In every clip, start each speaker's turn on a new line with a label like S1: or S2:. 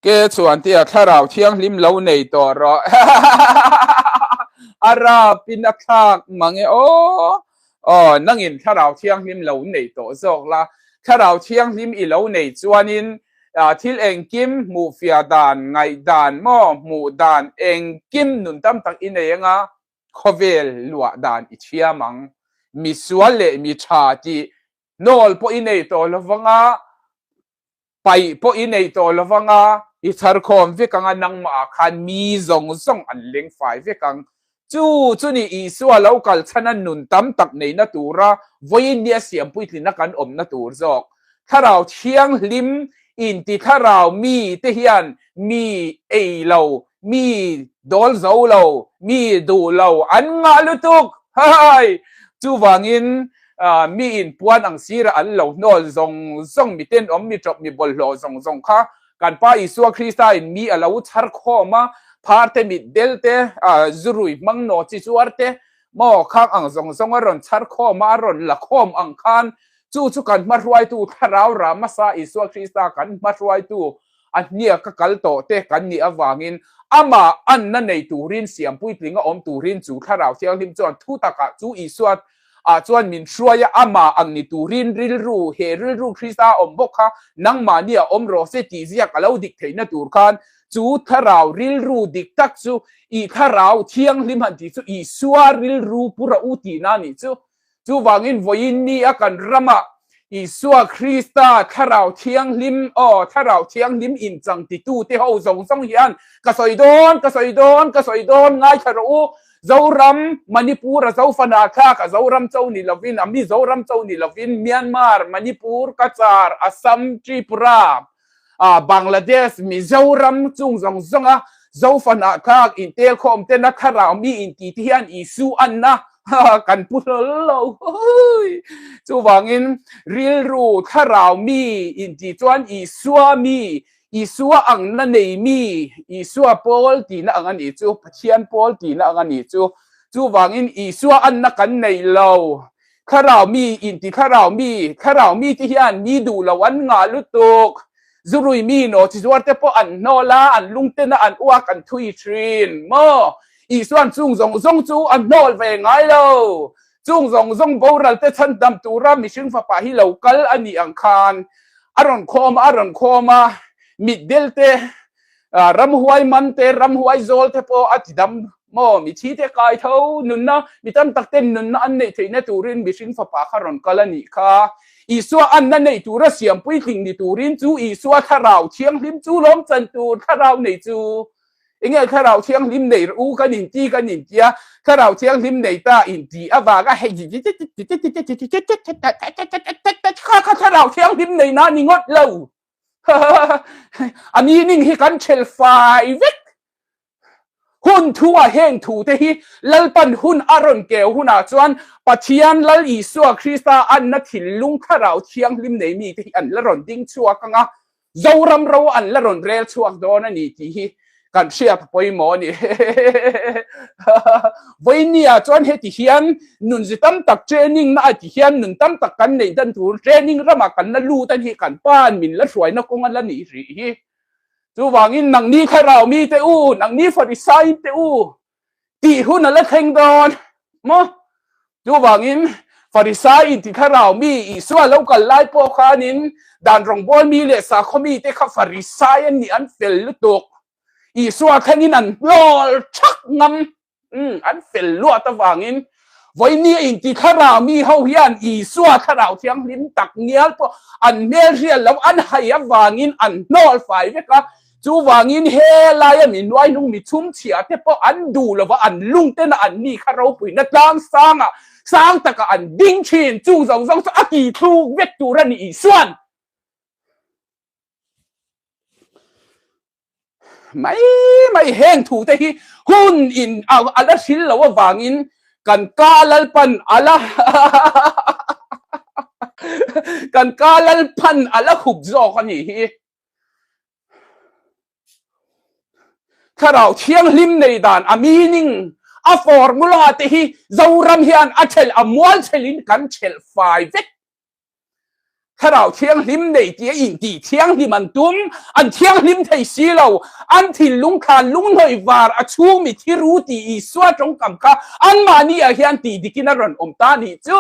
S1: Ke chuan tia thlarau thianghlim lo nei tawh rawh. A rap in a thlak mang e aw. Aw, nangin thlarau thianghlim lo nei tawh zawk la. Thlarau thianghlim i lo nei chuanin thil engkim hmuhfiah dan, ngaihdan maw, hmuh dan engkim nun tam tak i nei anga khawvel luah dan i thiam ang. Misual leh mi tha tih nawl pawh i nei tawh lovanga Paih pawh i nei tawh lo vang a, i chhar khawm vek ang a, nangmah ah khan mi zawng zawng an leng fai vek ang. Chu chu ni Isua lo kal chhan a nun tam tak neihna tura vawiin ni a siam puitlina kan awmna tur zawk. Thlarau Thianghlim inti thlarau mi te hian mi ei lo, mi dawl zo lo, mi duh lo an ngah lutuk! Hai! Chuvangin mi in puan ang sira an lo hnawl zawng zawng, mi tenawm, mi ṭawp, mi bawlhhlawh zawng zawng kha kan Pa Isua Krista in mi a lo chhar khawm a, phar te, mitdel te, zurui hmang naw chi chuar te, maw khang ang zawng zawng a rawn chhar khawm a, a rawn la khawm ang khan chu chu kan hmahruaitu Thlarau Ramasa Isua Krista kan hmahruaitu a hniak ka kal tawh te kan nih avangin amah anna nei turin siam puitling a awm turin chu Thlarau Thianghlim chuan thu takah chu Isua ah chuan min hruai a, amah ang ni turin rilru, he rilru Krista a awm bawk kha nangmahni a awm rawh se tih ziak a lo dik theihna tur khan chu Thlarau rilru dik tak chu i Thlarau Thianghlim han tih chu Isua rilru pura u tihna a nih chu. Chuvangin vawiin ni a kan ramah Isua Krista Thlarau Thianghlim, aw, Thlarau Thianghlim inchang titute ho zawng zawng hian ka sawi dawn, ka sawi dawn, ka sawi dawn, ngaithla rawh u. Zoram, Manipur a Zofana thlak a Zoram cho ni lovin, a Mizoram cho ni lovin, Myanmar, Manipur, Cachar, Assam, Tripura, Bangladesh, Mizoram chung zawng zawnga Zofana thlak intelkhawm tena thlarau mi inti te hian Isu anna kan pu hlawl lo. Chuvangin rilru thlarau mi inti chuan Isua mi, Isua angna nei mi, Isua pawl tihna ang a nih chu, Pathian pawl tihna ang a nih chu. Chuvangin Isua anna kan nei lo. Thlarau mi inti thlarau mi, thlarau mi te hian mi duh lo an ngah lutuk. Zurui mi naw chizuar te pawh an hnawl a, an lungten a an uak an thui thin maw? Isuan chung zawng zawng chu a hnawl ve ngai lo. Chung zawng zawng boral te chhandam tura mihring fapa hi lo kal a nih ang khan a rawn khawm a, a rawn khawm a, mitdel te Ramhuai man te, ramhuai zawl te pawh a ti dam maw? Mithi te kai tho nunna, mi tam tak ten nunna an neih theihna turin mihring fapa kha rawn kal a nih kha. Isua anna neih tura siam puitling ni turin chu Isua thlarau thianghlim chu lawm chan tur thlarau nei chu. Enge thlarau thianghlim nei rawh u kan inti kan intia, thlarau thianghlim nei ta inti avanga hei kha kha thlarau thianghlim nei na ni ngawt lo. A meaning hi kan ṭhel fai vek. Hun thu ah heng thu te hi Lalpan hun a rawn keu hunah chuan Pathian Lal Isua Krista anna thinlung thlarau thianghlim nei mi te hi an la rawn ding chhuak ang a, Zoram ro an la rawn rel chhuak dawn a ni tih hi kan hriat a pawimawh a ni. Vawinia chuan heti hian nun zi tam tak training na a ti hian nun tam tak kan neih dan tur training ramah kan la lut a ni kan pa'n min la hruaina kawng a la nih rih hi. Chuvangin nangni thlarau mite u, nangni Farisai te u tih hun a la thleng dawn maw? Chuvangin Farisai inti thlarau mi Isua lo kal lai pawh khanin dan rawngbawl mi leh sakhaw mite kha Farisai an nih an fel lutuk. Isua thlengin an hlawl thak ngam. Umm an fel luat avangin vawinia inti thlarau mi ho hian Isua thlarau thianghlim tak ngial pawh an hmel hriat lo an hai avangin an hnawl fai vek a. Chuvangin he laia mi hnuaihnung mi chhumchhia te pawh an duh lova an lungtena an mi kha ropuina tlang sangah sang takah an ding thin. Chung zawng zawng chu a tithluk vek tur a ni Isuan. Mai mai heng thu te hi hun in a la hril lo avangin kan ka lalpan a la kan ka lalpan a la hup zawk a nih hi. Thlarau thianghlim nei dan a meaning a formula te hi Zoram hian a ṭhelh a mual ṭhelhin kan ṭhelh fai vek. Thlarau Thianghlim nei tia intih thianghlim an tum, an thianghlim thei si lo. An thinlung khan lunghnawih var a chhung mi thi ru tih Isua tawngkam kha anmahni ah hian tih dikin a rawn awm ta nih chu.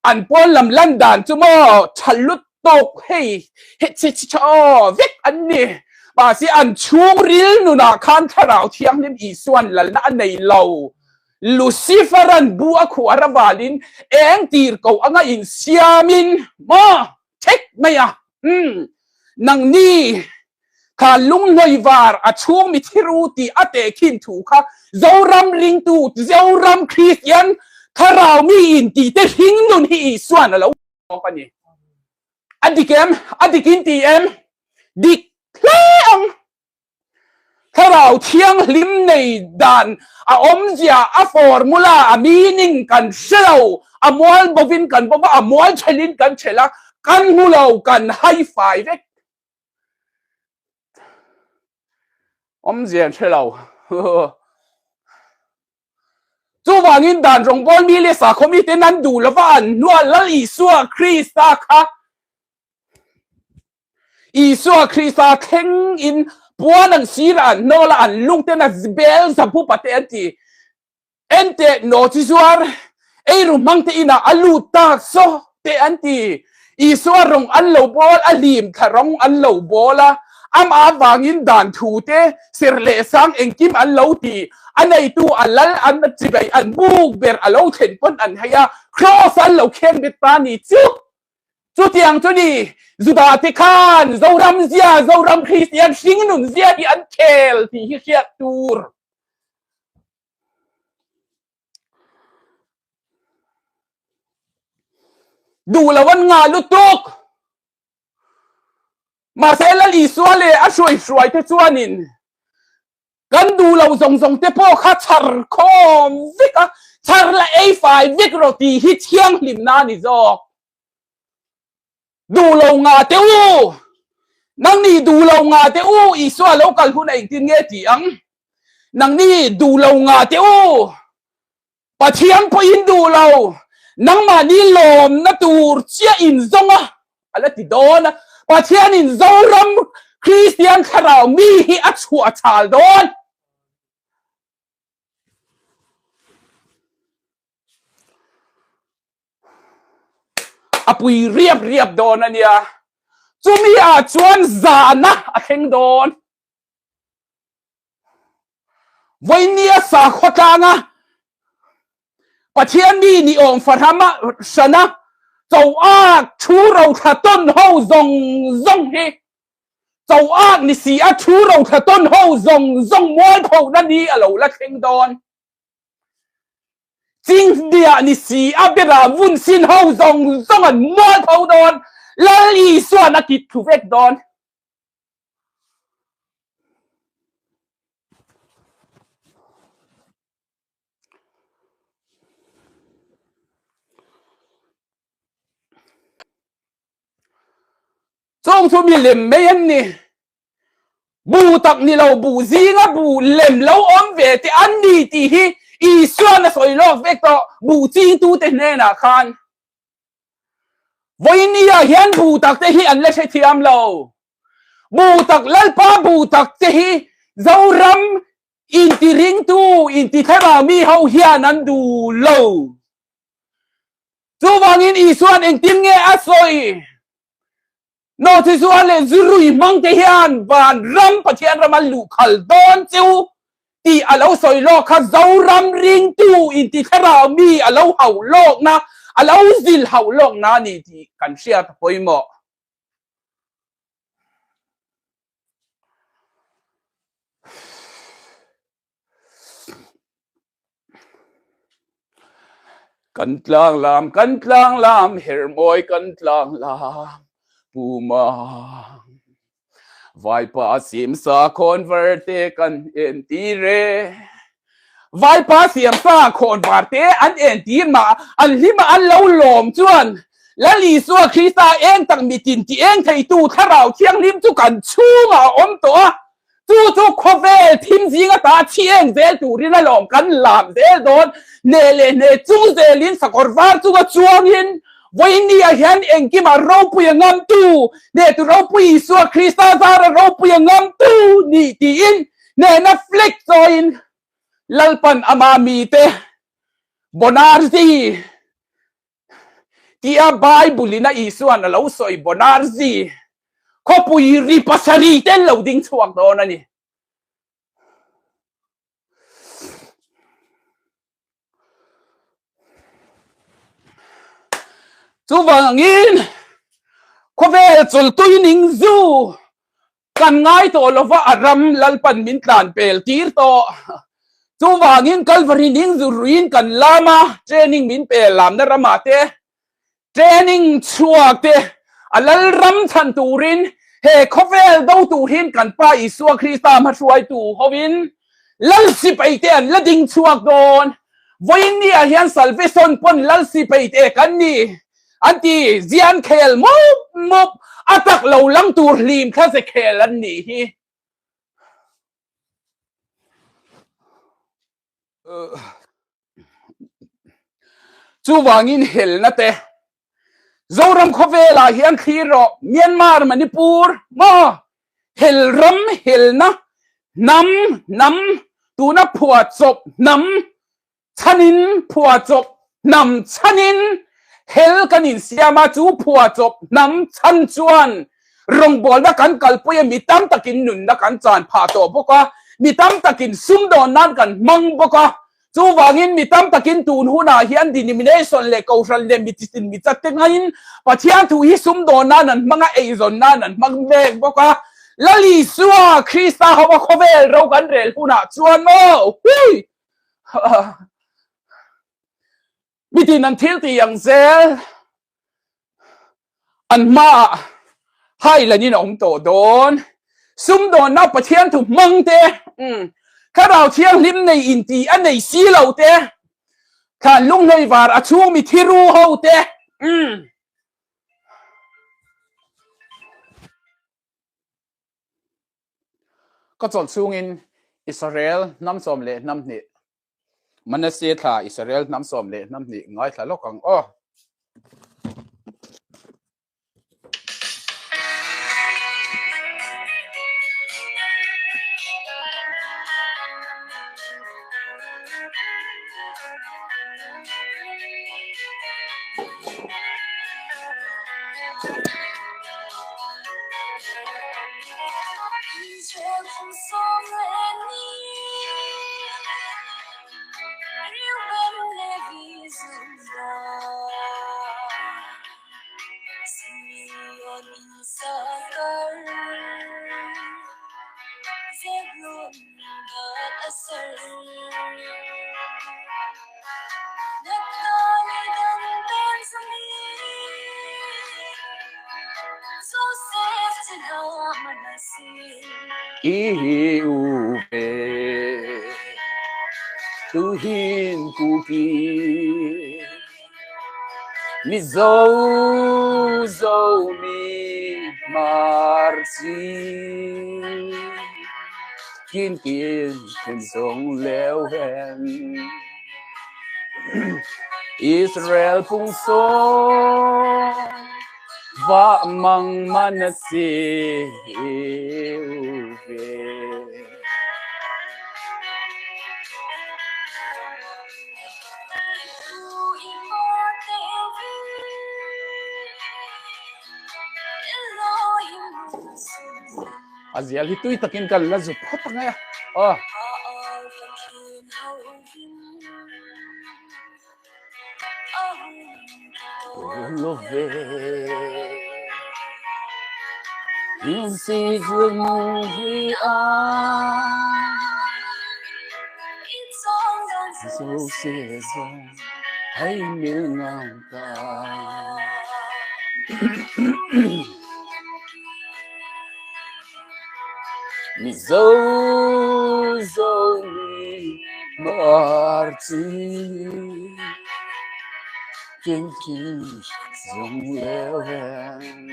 S1: An pawn lam lan dan chu maw tha lutuk hei he chhe chhe chhe aw vek an ni. Mahse an chhungril nunah khan Thlarau Thianghlim Isua'n lalna a nei lo. Lucifer-a'n bu a khuar avalin eng tir ko anga insiamin maw thek mai a. Umm, nangni kha lunghnawih var a chhung mi thi ru tih a tehkhin thu kha Zoram ringtu, Zoram Kristian thlarau mi in tih te hringnun hi Isua'n a lo awk a ni. A dik em? A dik in ti em? Dik hle ang. Thlarau Thianghlim nei dan a awmzia, a formula, a meaning kan hre lo, a mual bovin kan bova, a mual thelin kan thel a, kan hmu lo, kan hai fai vek. Awmzia an hre lo. Chuvangin dan rawngbâwl mi leh sakhaw miten an duh lova an hnuah Lal Isua Krista kha Isua Krista thleng in puan an sir a, an hnawl a, an lungten a Beelzebub-a te an ti. Enteh nawchi zuar eiru hmang te inah a lut tak saw te an ti. Isua rawng an lo bawl a, hlim thla rawng an lo bawl a, amah avangin dan thu te, ser leh sang engkim an lo ti. A neitu a lal an chibai an buk ber a lo thlen pawn an hei a, Kraws an lo khen bet ta ni chu. Chutiang chu ni, Juda te khan Zoram zia, Zoram Kristian hringnun zia hi an khel tih hi hriat tur. Duh lo an ngah lutuk. Mahse Lal Isua leh a hruai hruai te chuanin Kan duh lo zawng zawng te pawh kha chhar khawm vek a, chhar la ei fai vek rawh tih hi thianghlimna a ni zawk. Duh lo ngah teh u! Nangni duh lo ngah teh u! Isua lo kal hun a engtin nge tih ang? Nangni duh lo ngah teh u! Pathian pawhin duh lo, nangmahni lawmna tur chiah in zawng a, a la ti dawn a. Pathianin Zoram Kristian thlarau mi hi a chhuah chhal dawn. A pui riap riap dawn a nia. Chumi ah chuan zahna a thleng dawn. Vawinia sakhaw tlanga Pathian mi ni awm fahrama hrana choak thu rothla tawn ho zawng zawng hi choak ni si a thu rothla tawn ho zawng zawng mualphona ni a lo la thleng dawn. Chingdia ni si a bera vun sin ho zawng zawng an mualpho dawn. Lal Isuan a kit thlu vek dawn. Chung chu mi lem mai an ni. Bu tak ni lo, bu zinga bu lem lo awm ve te an ni tih hi Isuan a sawi lawk vek tawh bu chingtute hnenah khan. Vawinia hian bu tak te hi an la hrethiam lo. Bu tak Lalpa bu tak te hi Zoram intiringtu, intithlarau mi ho hian an duh lo. Chuvangin Isuan engtin nge a sawi? Nawhchizual leh zurui hmang te hian van ram Pathian ram an luh khal dawn cheu tih a lo sawi lawk kha Zoram ringtu intithlarau mi a lo hauh lawkna, a lo zil hauh lawkna a ni tih kan hriat a pawimawh. Kan tlang lam, kan tlang lam, hermawi kan tlang lam, Puma. Vaipa siamsa khawnvar te kan entir e. Vaipa siamsa khawnvar te an entir mah, an hlima an lo lawm chuan Lal Isua Krista eng tak mitin ti eng theitu Thlarau Thianghlim chu kan chhungah a awm tawh a. Chu chu khawvel thim zing ata chhi eng zel turin alawm kan lam zel dawn. Hneh leh hneh chung zelin sakawr var chunga chuangin. Vawiin ah hian engkimah ropui a ngamtu, hnehtu ropui Isua Krista zara ropui a ngamtu nih tiin hnehna flag chawiin Lalpan ama mite Bonarzi tia Bible in a Isuan a lo sawi Bonarzi khawpui ri pasarih te an lo ding chhuak dawn a ni. Chuvangin khawvel chawltui ning zu kan ngai tawh lova a ram Lalpan min tlan pel tir tawh. Chuvangin Kalvari ning zu ruiin kan lam a, training min pel lamna ramah te Training chhuak te a Lalram chhan turin he khawvel do turin kan Pa Isua Krista hmahruaitu hovin Lal sipai te an la ding chhuak dawn. Vawiin ni ah hian Salvation pawn Lal sipai te kan ni an ti zian khel mup mup a tak lo lang tur hlim thla ze khel an nih hi. Chuvangin helna te Zoram khawvelah hian thlir rawh Myanmar Manipur maw hel ram helna hnam hnam tuna phuahchawp hnam chhanin phuahchawp hnam chhanin hel kan insiam a chu phuahchawp hnam chhan chuan Rawngbawlna kan kalpui a, mi tam takin nunna kan chan phah tawh bawk a, mi tam takin sumdawn nan kan hmang bawk a. Chuvangin mi tam takin tun hunah hian denomination leh kohhran leh mi chitin mi chat te ngaiin Pathian thu hi sumdawn nan an hmang a, eizawn nan an hmang mek bawk a. Lal Isua Krista ho a khawvel ro kan rel hunah chuan maw hui! Mitin an thil tih ang zel an hmaah hailanin a awm tawh dawn. Sumdawnna Pathian thu hmang te, Thlarau Thianghlim nei inti a nei si lo te, thlan lunghlei var a chhung mi thiru ho te, Ka chawlh chhungin Israel hnam sawm leh hnam hnih Manasseh thla Israel hnam sawm leh hnam hnih ngaithla lawk ang aw. I u ve tu hin kuki Mizo Zomi Hmar Chin Kin kin kin zong leo hen Israel pung so va mang Manasi u ve. A zial hi tui takin kan la zut phawt ang e. Aw. Mizo Zomi Hmar Chi King King Zung Leo Hen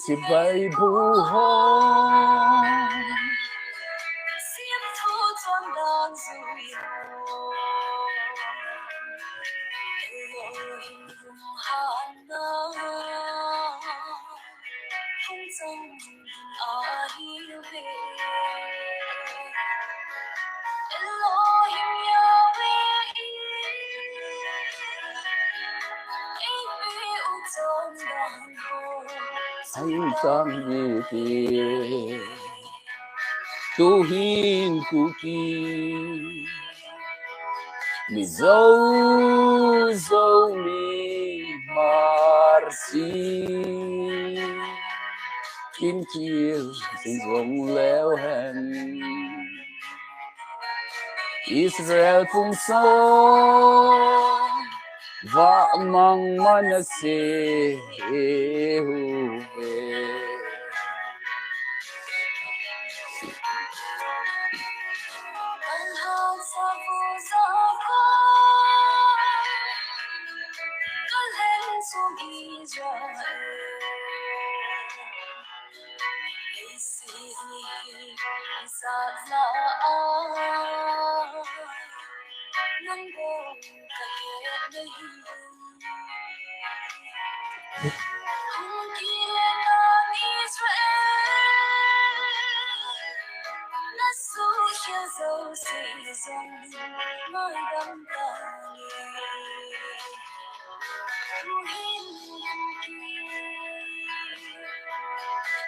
S1: Chibai buhawm. Tuhin Kuki Mizo Zomi Hmar Si Kim Kil Zong Leo Hen Israel Pungso Va Mang Manase Hu Ve.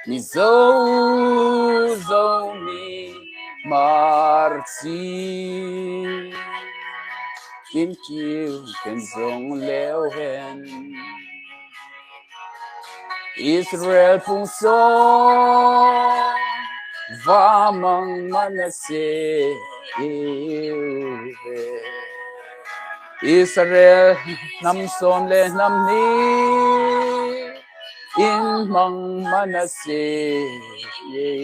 S1: Mizo Zomi Hmar Chi Kim Kiu Ken Zong Leo Hen Israel Pungso Va Mang Manase Israel hnam sawm le hnam hnih in hmang Manase ni.